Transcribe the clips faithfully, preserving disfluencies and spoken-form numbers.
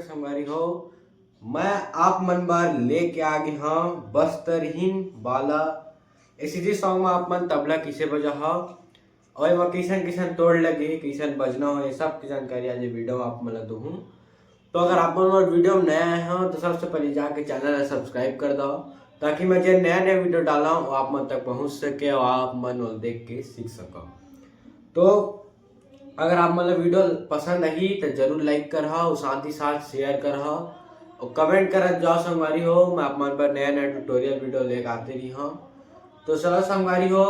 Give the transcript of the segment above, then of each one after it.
संगवारी हो, मैं आप मन बर लेके आ गे हंव बस्तरहीन वाला। एसीजी सॉन्ग में आप मन तबला किसे बजा हव, अउ एमा कइसन कइसन तोड़ लगे, कइसन बजना हो, ये सब के जानकारी आज ये वीडियो में आप मन ला दूहूं। तो अगर आप मन मोर वीडियो में नया आए हो तो सबसे पहले जाके चैनल ला सब्सक्राइब कर दो, ताकि मैं जे नया नया वीडियो डाला हूँ वो आप मन तक पहुँच सके और आप मन वो देख के सीख सको। तो अगर आप मन ला वीडियो पसंद आही तो जरूर लाइक कर हा और साथ ही साथ शेयर कर हा और कमेंट करत जाओ संगवारी हो, मैं आप मन पर नया नया ट्यूटोरियल वीडियो लेके आते रही हूँ। तो चलो संगवारी हो,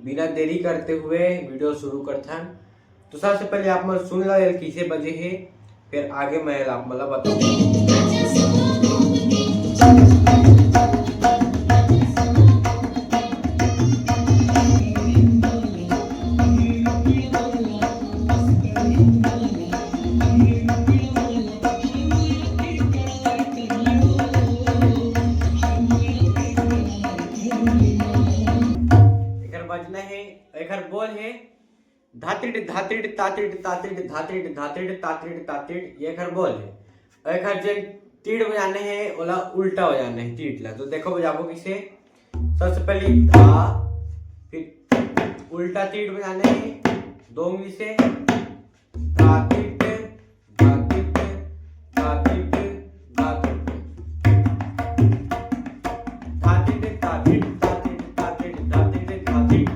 बिना देरी करते हुए वीडियो शुरू करथन। तो सबसे पहले आप मन सुन लो ये कइसे बजे हे, फिर आगे मैं आप मन ला बताऊँ। एकर बजना हे, एकर बोल हे धातिट धातिट तातिट तातिट धातिट धातिट तातिट तातिट, ये एकर बोल हे। अउ एकर जेन तीर बजाने हे ओला उल्टा बजाने हे तीर ला। तो देखो बजाबो कइसे, सबसे पहले धा, फिर उल्टा तीर बजाने हे दो उंगली से, धातिट धातिट धातिट धातिट धातिट धातिट धातिट धातिट धातिट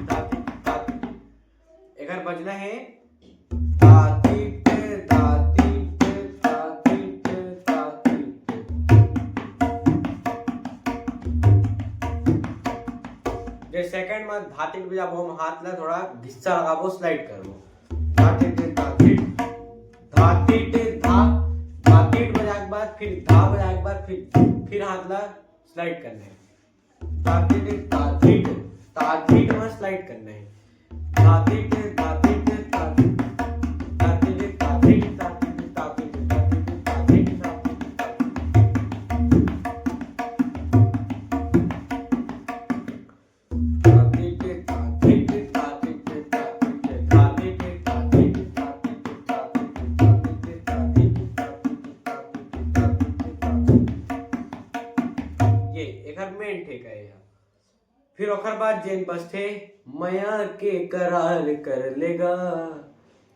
धातिट। एकर बजना हे धातिट धातिट धातिट धातिट। जे सेकंड में धातिट बजाबो, हम हाथ ला थोड़ा घिस्सा लगाबो, स्लाइड करबो। धातिट धातिट धातिट धा, धातिट बजाए के बाद फिर धा बजाए के बाद फिर फिर हाथ ला स्लाइड करना हे। धातिट धातिट धातिट में स्लाइड करना हे। धातिट धातिट धातिट धातिट धातिट धातिट धातिट धातिट धातिट धातिट। ये एकर मेन ठेका हे। फिर ओकर बाद जेन बजथे, मया के करार कर लेगा,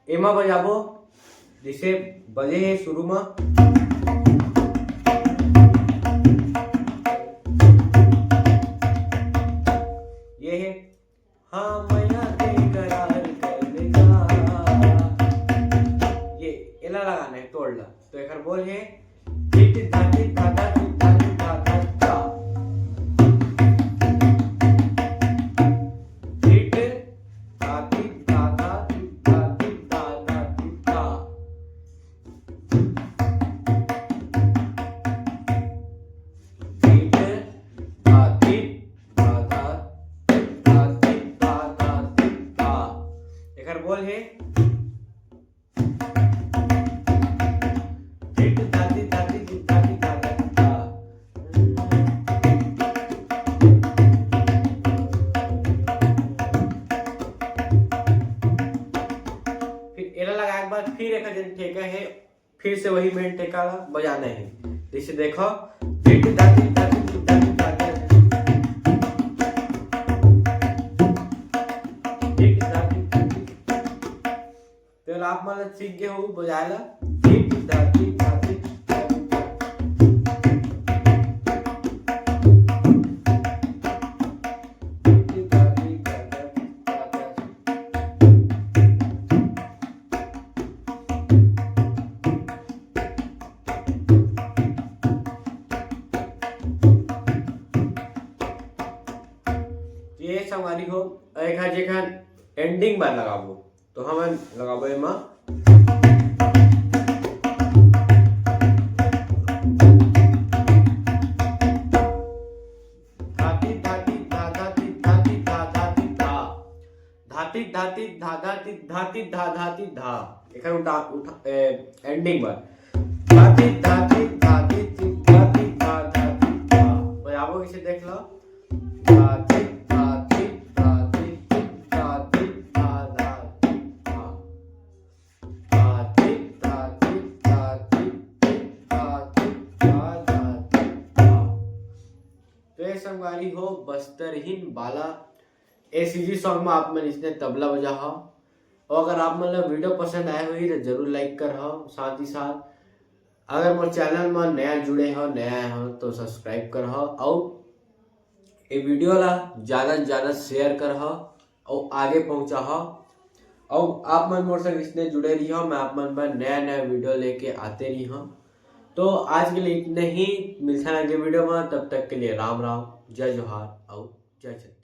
एमा बजाबो, जइसे बजे हे शुरू म, ये हे, हाँ, मया के करार कर लेगा। ये एला लगाना हे, तोड़ ला। तो एकर बोल हे, धिट धातिट धाधा धिट धातिट धाधा धा। धिट धातिट धाधा धिट धातिट धाधा धिट धा। धिट धातिट धाधा धिट धातिट धाधा धिट धा। एकर बोल हे, धिट धातिट धातिट धिट धातिट धाधा धिट धा। फिर एला लगाए के बाद फिर एक जन ठेका हे, फिर से वही मेन ठेका ला बजाना हे। जइसे देखो, धिट धातिट धातिट धिट धातिट धाधा। धिट धातिट धातिट। तो आप मन सीख गे हो बजाए ला। धिट धातिट धातिट धातिट धातिट। ये संगवारी हो, एक हा जेखन एंडिंग बार लगाबो, तो हमन लगाबो एमा। धातिट धातिट धाधा धिट धातिट धाधा धिट धा। धातिट धातिट धाधा धिट धातिट धाधा धिट धा। एकर उठा, उठा, ए, एंडिंग बार। धातिट धातिट धातिट धिट धातिट धाधा धिट धा। बजाबो कइसे देख लो। धातिट धातिट धातिट धिट धातिट धाधा धिट धा। धातिट धातिट धातिट धिट धा संगवारी हो, बस्तर हिन बाला ए सीजी सॉन्ग में आप मन इसने तबला बजा हो। और अगर आप मन ला वीडियो पसंद आए हुई तो जरूर लाइक कर हो। साथ ही साथ अगर मोर चैनल में नया जुड़े हो, नया आए हो तो सब्सक्राइब कर हो। और ये वीडियो ला ज्यादा से ज्यादा शेयर कर हो और आगे पहुंचा हो। और आप मन मोर संग इसने जुड़े रही हो, मैं आप मन बर नया नया वीडियो लेके आते रही हूँ। तो आज के लिए इतने ही, मिलता है अगले वीडियो में, तब तक के लिए राम राम, जय जोहार और जय छत्तीसगढ़।